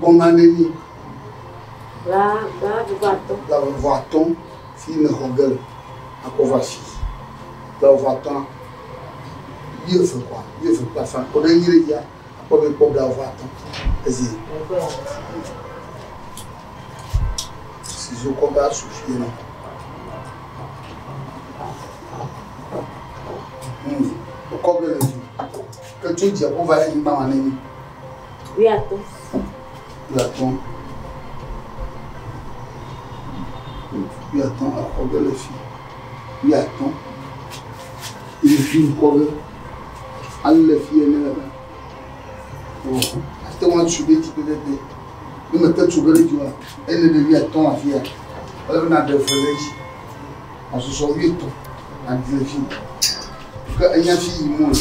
Gbɔna neni. La la vuvɔ atɔ̃. La vuvɔ atɔ̃ fi ne xɔ ge le akɔ va fi. La vuvɔ atɔ̃ 8 kɔa 8 kple afã. Kɔ ɖe nyi ɖe dzia akpɔ be kpɔ bla vuvɔ atɔ̃. Ezi. Sizo kɔ va su fi na. Kɔ ge le fi. Ke tso dzia ko va anyigba ma neni. 8. 8. 8 exɔ ge le fi. 8. Yevi kɔ ge. Ale le fi ene le. O, ate ŋu atsu ɖe dzi pɛpɛpɛ. Ne mete tso ge ɖe dzi oa, ene ɖe 8 afi ya. Ele be naɖe 2 ɖe edzi. Asusɔ 8 adi le fi. Ke enya fi yi mo le.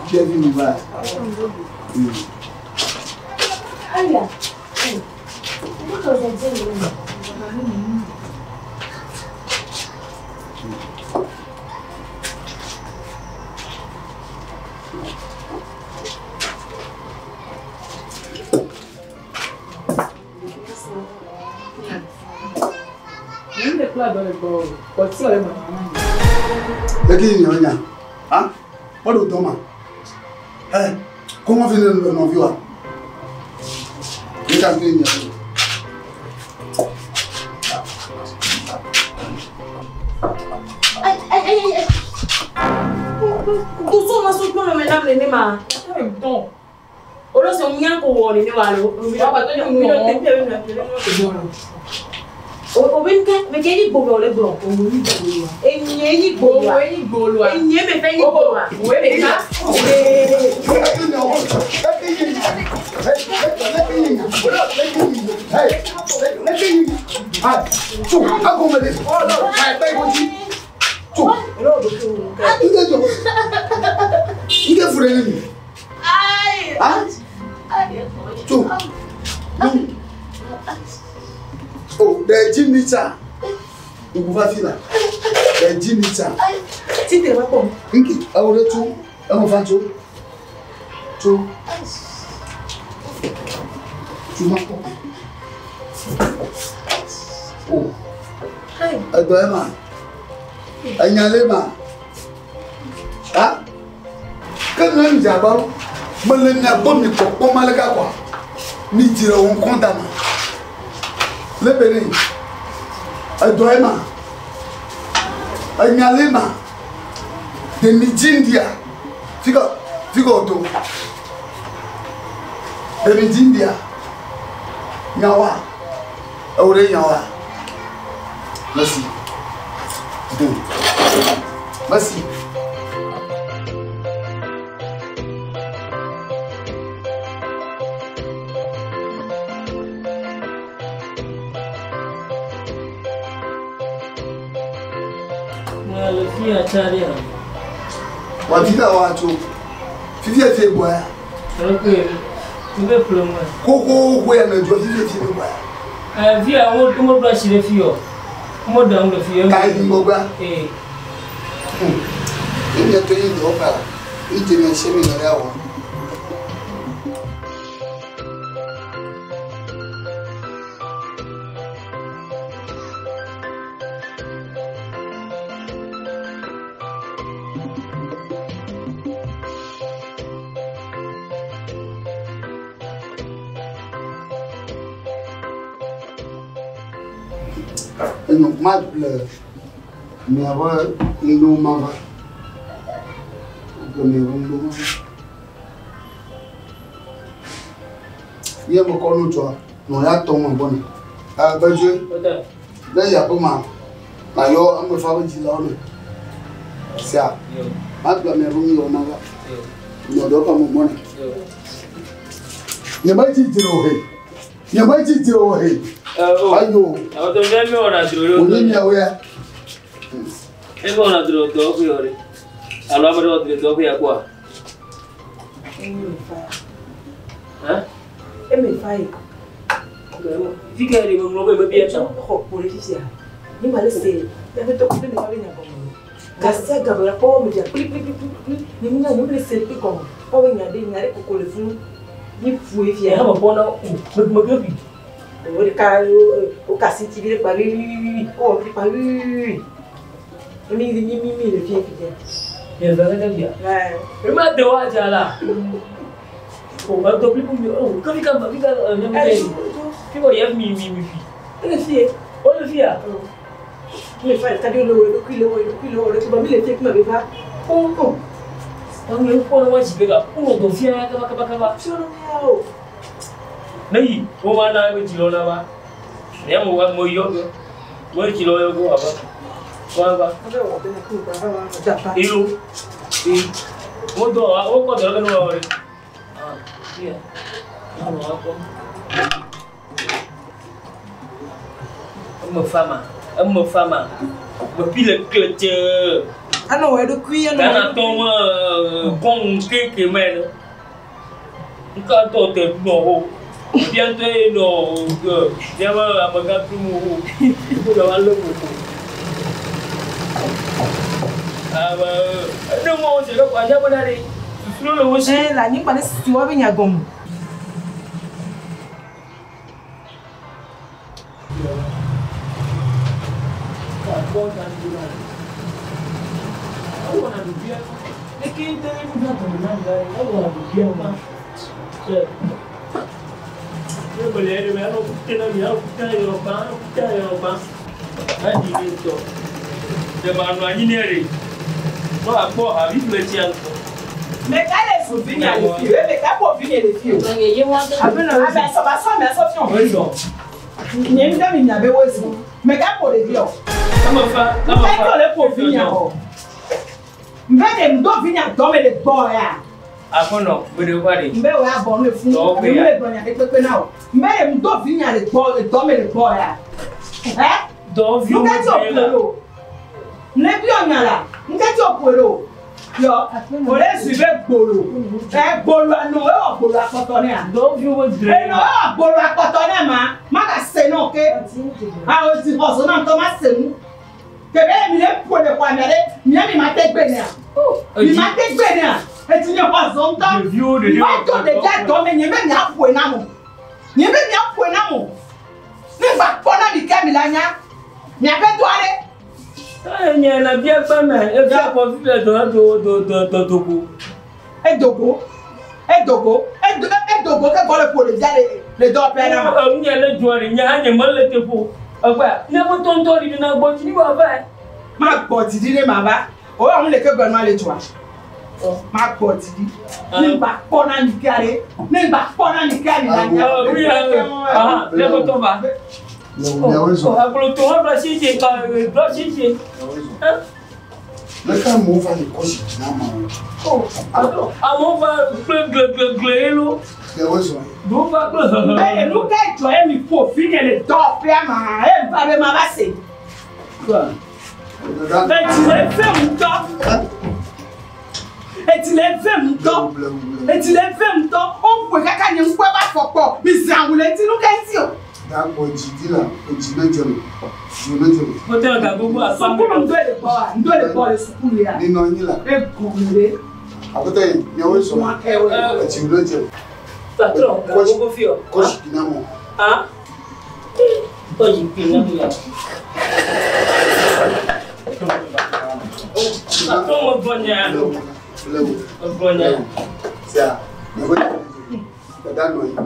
Fia vi mi va. Aya. Leke yi nya ha? What do ma? Eh, comment fi ne nɔvi wa? Ne ka fi nya. Ay ay ay ay. Tuso ma su kpɔnɔ mɛ nam nene ma. Olo se nya ko wɔ nene wa lo. O be nke me ke yi gbolo le gblɔ. Enye yi gbolo. Enye me fɛ yi gbolo. Ay. Oh, the Jimmy-cha. Uguvafila. The Jimmy-cha. Tite ma kpɔ. Nki, awo le tu, awo fa tu. Tu. Tu ma kpɔ. Oh. Edɔ ema. Enya le ma. Ha? Ke ne ndzaba, mele mia gbɔ mi kpɔkpɔ ma le ka kɔa. Mi dzi le wo ŋkɔ da ma. Le be ne. Edɔ ema. Enya le ma. Demi dzi ndia. Fika fika oto. Demi dzi ndia. Nyawa. Ewo ɖe nyawa. Merci. Merci. Wa fika wa tso. Fifi efi gbɔ ya. Koko ko ya na jɔ fifi efi gbɔ ya. Via wo mo do asi ɖe fi o. Mo da ŋu ɖe fi o. Ka yi gbɔgba. Ee. Emi to yi dɔ ka. Ije mi se mi nɔ ya wɔ. Enyo ma ble miaƒe ŋɖewo ma va. Ble miaƒe ŋɖewo ma va. Ye me kɔ nu tsɔa, nɔ ya tɔ me gbɔna. Abedzoe, ne yi aƒe ma, mayɔ ame fa be dzilawo ne. Sia, ma ble miaƒe ŋɖewo ma va. Nɔ ɖe me gbɔna. Nye me dzi dzre o he. Nye me dzi dzre o he. Ayo. Wònye miawo ya. Eme fa ye. Fika ɖe meŋlɔ be mebia Tsɔ xɔ kpo ɖe fifia. Ni ma le se. Míaƒe tɔ kple mi fa be nya gɔme. Gasia game la kpɔ me dza kplikplikplikpli. Ni nya ni le se pe ko. O we nya de nya de koko le fun. Ni fu e Ya fia. ma bona o me me bi. O de ka o ka si ti bi le pa wi wi wi. O ti pa wi wi. Mi mi mi mi le fie fie. Ya va ga ya. Eh. E ma de wa ja la. O ba to bi mi o ka vi ka vi ka ne me. Fi ko ye mi mi mi fi. Le fie. O le fi ya. Mi fa ka de le wo ku le wo ku le wo le ba mi le fie ku ma be va. O o. Ang ye ko na wa ji be ga. O do fi ya ka ba ka ba ka ba. Fi o no ya o. Nei, wo ma na be ji lo na ba. Ne mo wa mo yo go. Wo ji lo yo go aba. Wa ba. Ba wo be na ku ba ba da pa. Ilu. I. Mo do wa wo ko do lo no re. Ah, yeah. No wa ko. Mo fama. Mo fama. Mo pile kleche. Ano wo do ku ya no. Kana to mo kon ke ke me no. Nka to te no ho. Bien te no ke. Ya ma ma ka tu mo ho. Ko la wa lo ko. Ah ba. No mo se lo kwa ja bona re. Susu lo wo si. Eh la ni pa ne si wo be nya gom. Mais quand les souvenirs les filles, mais quand pour venir les filles. Ah ben ça va ça mais ça fion. Nye ndami nya be wozi. Mais quand pour les filles. Mais quand les pour venir. Mbe de ndo venir do me le bo ya. Mbe wa bo no fun. Mbe bo nya de pepe na o. Mbe de ndo venir le bo le do me le bo ya. Eh? Nka ti opolo. Ne bi onya la. Nka ti opolo. Yo, o le suive gbolo. Eh gbolo no e o gbolo akoto ne a. E no e o gbolo akoto ne ma. Ma ka se no ke. A o ti hoso na to ma se nu. Ke be mi le po le kwa mi le, mi mi ma te gbe ne a. Mi ma te gbe ne a. E ti ne hoso nto. Mi ma to de ja do me nye be mi a po na mo. Nye be mi a po na mo. Ni ba po na mi ke mi la nya. Mi a be do are. E dogo. E dogo. E dogo ke go le po le ja le do pe na ma. Ma gbo didi le ma ba. O ahun le ke gbe ma le twa. Ma gbo didi. Ni ba po na ni ke are. Ni ba po na ni ke mi la nya. Le ka mo va le kosi na ma. Le wo zo. Mais nous ka jo e mi po fi ne le do pe ma. E ba be ma ba se. Et tu les fais mouton. Et tu les fais mouton. Et tu les fais mouton. On peut kaka ni nkwe ba foko. Mi zanwule ti nu kensi o. Da ko jidi la, o jina jelo. Jina jelo. Sukulu ndo le bo, ndo le bo le sukulu ya. Ni no yin la. E gure. Akote ni wo zo. Wa ke we. O jina jelo. Patron, Kosi kina mo. Ah? Patron, mo bonya. Le wo. Bonya. Sia, ni wo. Da no yin.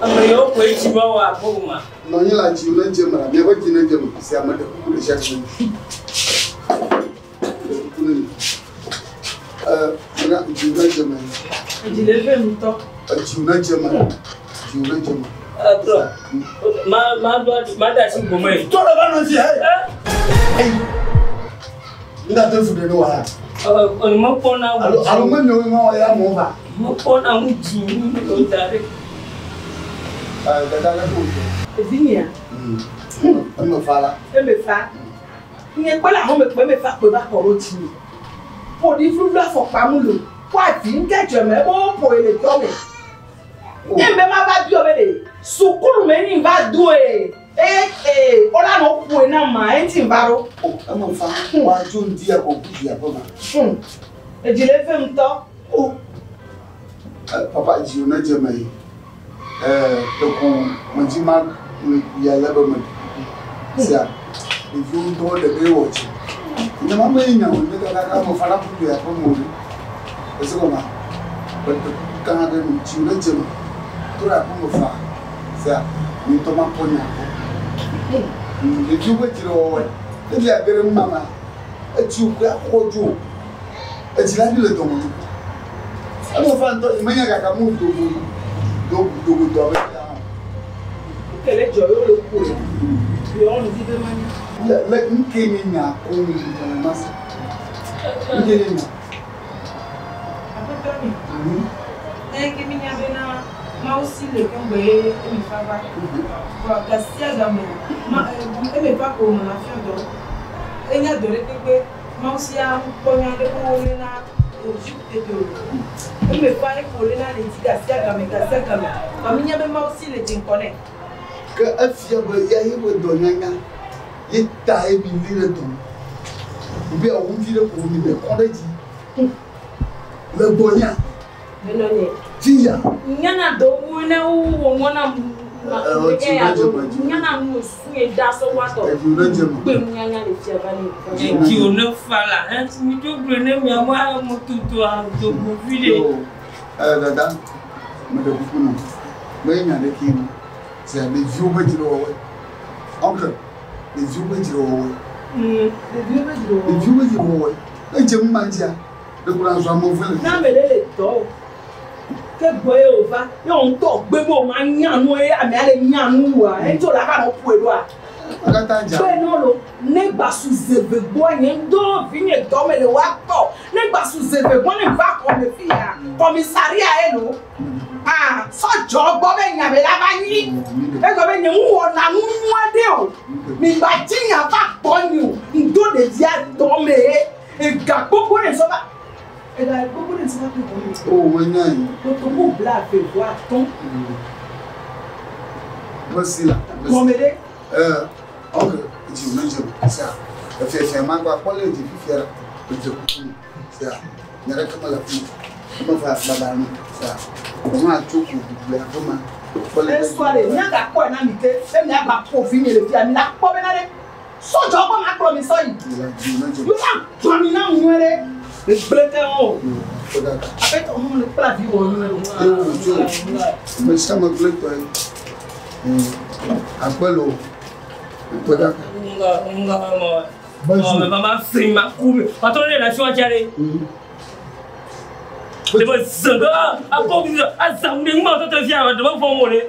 Ama yo ko ichi ba wa ko ma. No yin la jina jelo la. Mi ko jina jelo. Sia ma de ku le sha ni. Ku ni. Eh, na jina jelo. Et tu les fais mouton. Jina jelo. Jina jelo. Patron. Ma ma do ma da si gome. To le ba no si hey. Hey. Nda te fu de no wa. O mo pona Alo alo me mi o ya mo ba. Mo pona un ji o dare. Eh, da da le ko. E vinia. Me fa la. E me fa. Nye pe la ho me pe me fa pe ba koro ti. Po di flu la fo pa mu lo. Kwa ti nkejo me bo po ele to me. Nye me ma va bi o be de. Sukulu me ni va do e. Ee wola nɔ ƒoe na ma eŋuti va ɖo. O eme fa woatso ŋdi akɔ ʋu via ƒe ma. Edzi le ve ŋutɔ. O papa dzi ne dze me yi. Ɖeko medzi ma ya le be me sia ɖeviwo ŋutɔ ɖe be wɔ tsi. Nye ma me nya wo ne kaka me fa la ƒu ya ƒe mo ɖe. Ese gɔma be gã ɖe nu dzi ne dze me. To ɖe aƒe me fa sia mi ŋutɔ ma kpɔ nya kpɔ. Ɖeviwo ƒe dzre wɔwɔe. Ɖevi age ɖe nu ma etsi wo kple akɔ dzo. Etsi la bi le dɔme nu. Eme fa ŋutɔ yi menya kaka mu dogo dogo dɔ be ya. Kele dzɔ ye wole ƒoe. Yewo nu vi be ma nya. Le le nke nye nya ko mu ma se. Nke nye nya. Aƒetɔ mi. Ne ke mi nya bena Mawu si le ke ŋgɔ ye eme fa va. Vɔ gasia game ma eme fa ko nɔna fiɔ dɔ. Enya dɔ ɖe kpekpe Mawu sia kpɔ nya ɖe ko wolena tete o. Eme fa eko lena le dzi gasia game gasia game. Vɔ mi nya be Mawu si le dze ŋkɔ nɛ. Ke efia be ya ye be dɔ nyanya ye ta ye mi li ɖe dɔ me. Be awu vi ɖe ko mi le kɔ ɖe dzi. Le gbɔnya. Menɔ nye. Fia. Nyana dɔ wo ne wo wɔ ŋɔ na nyana nu su ye da sɔ wa tɔ. Edzi ne dze me. Gbe nu nyanya le fia va ne. Dzi wo ne fa la, mi tó gblɔ ne mia mo mo tutu a dogo vi ɖe. Yo, dada, meɖe kuku nɔ. Me nya ɖe ke no. Sia ɖeviwo ƒe dzre wɔwɔe. Oncle, ɖeviwo ƒe dzre wɔwɔe. Ɖeviwo ƒe dzre wɔwɔe. Ɖeviwo ƒe dzre wɔwɔe. Edze nu ma dzia, ɖeko la zɔ ame ve le. Na ame ɖe le dɔ o. Ke gbɔ ye wòva, ye wò ŋutɔ gbe be wò ma nya nu ye amea le nya nu wòa, eŋuti wòle ava nɔ ƒoe ɖoa. Katã dza. Gbe nɔ lo, ne gba su zeve gbɔa nye ŋdɔ vi nye dɔ me le woa tɔ. Ne gba su zeve gbɔ ne va xɔ me fi ya, kɔmisaria ye lo. Ah, sɔdzɔ gbɔ be nya be la va nyi. Egɔ be nye ŋu wɔna nu nyua ɖe o. Mi gba dzi nya va kpɔ nyi o. Ŋdo ɖevia dɔ me ye. Ega gbogbo ɖe sɔ va. Ega gbogbo ɖe sɔ va kpe dɔ me. O, menya yi. Kotoku 25. Mesi la. Gɔme ɖe. Oncle, dzi wo ne dze me. Sia, efiafia ma gba kpɔ le dzi fifia la, edze kuku me. Sia, nya ɖeke mele afi ma. Eme va baba nu. Sia, wò hã tso ko le aƒe ma. Kpɔ le Esɔ le mía gakpɔe na mi ke be mía gba ƒo vi nye le fia mi la kpɔ bena ɖe sɔdzɔ gbɔ ma kplɔ mi sɔ yi. La dzi wo ne dze me. Yo la gbã mi na nyuie ɖe. Egblẽ ke wo. Yo, kpɔ dada. Aƒetɔ hã le kpla vi wɔ nyuie ɖe. Ye wo tso ame sia ame gblẽ tɔ ye. Akpe lo. Kpɔ dada. Nga nga mo. Ɔ mɛ ma firi ma ku mi. Patron ne la sɔn dza ɖe. Le me zẽ a kɔ bi a zam ɖe ŋma tɔtɔ fia ɖe me fɔ mo ɖe.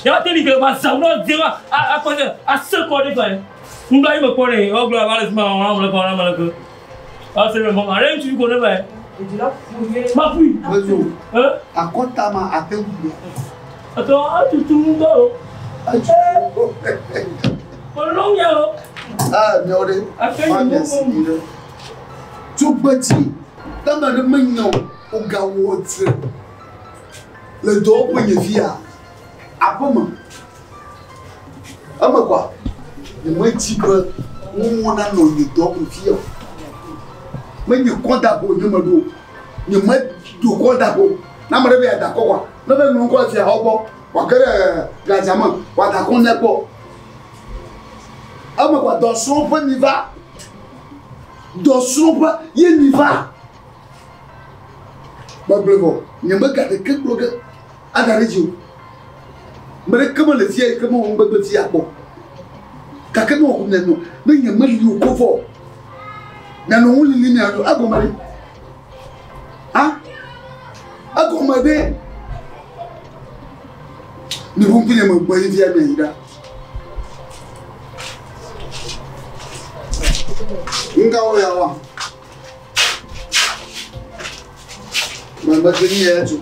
Ya te li ke ma zam ɖe dze ma a kɔ se a se kɔ ɖe fa ye. Ŋgba yi me kpɔ ɖe ɔgblɔ va le fi ma wɔn le kɔ na me le ke. A se me fɔ ma ɖe ŋutsu ko ne va ye. Edzi la ƒo nyuie. Ma ƒui. Mezo. Ɛ Akɔta ma ate ŋu gblɔ. Atɔ atutu ŋutɔ o. Atsu. Olóhùn ya o. Ah, miawo ɖe. Afe Ma yi mia mo si mi ɖe. Tso gbetsi. Tame ɖe menya o. Wogawɔ dzre. Le dɔwɔƒe nye fia. Aƒeme. Eme kɔa. Nye medzi be ŋuwɔ nanɔ nye dɔwɔƒe fia o. Menye kɔdago nye me ɖo. Nye meɖo kɔdago. Ne ame ɖe be yeada kɔ kɔa, ne be ŋlɔ ŋkɔ le fia xɔ gbɔ, wòage ɖe gadza me, wòada kɔ ne kpɔ. Eme kɔa dɔsrɔ̃ƒe mi va. Dɔsrɔ̃ƒe ye mi va. Megblɔe vɔ, nye mega ɖeke kplɔ ge ada ɖe dzi o. Ame ɖeke mele fia yi ke mewɔ nugbegble fia kpɔ. Gake ne wɔ mianɔ, ne nye meli o ko vɔ, mianɔ ŋu lili mianɔ egɔme ɖe. Ha? Egɔme ɖe. Miʋu ŋku nye me gbɔ yi fia miayi ɖa. Ŋgawo ya wa. Mame ke ni ya tso.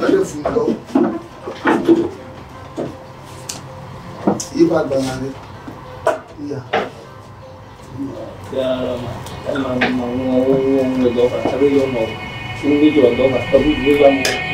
Eɖe fu ŋutɔ. Yi ƒe agbalẽ ɖe. Ya. Ya ma ma wo wo wo dɔ fa, abe yɔ nɔ. Wo wo dzɔ dɔ fa, ebu wo ya mo.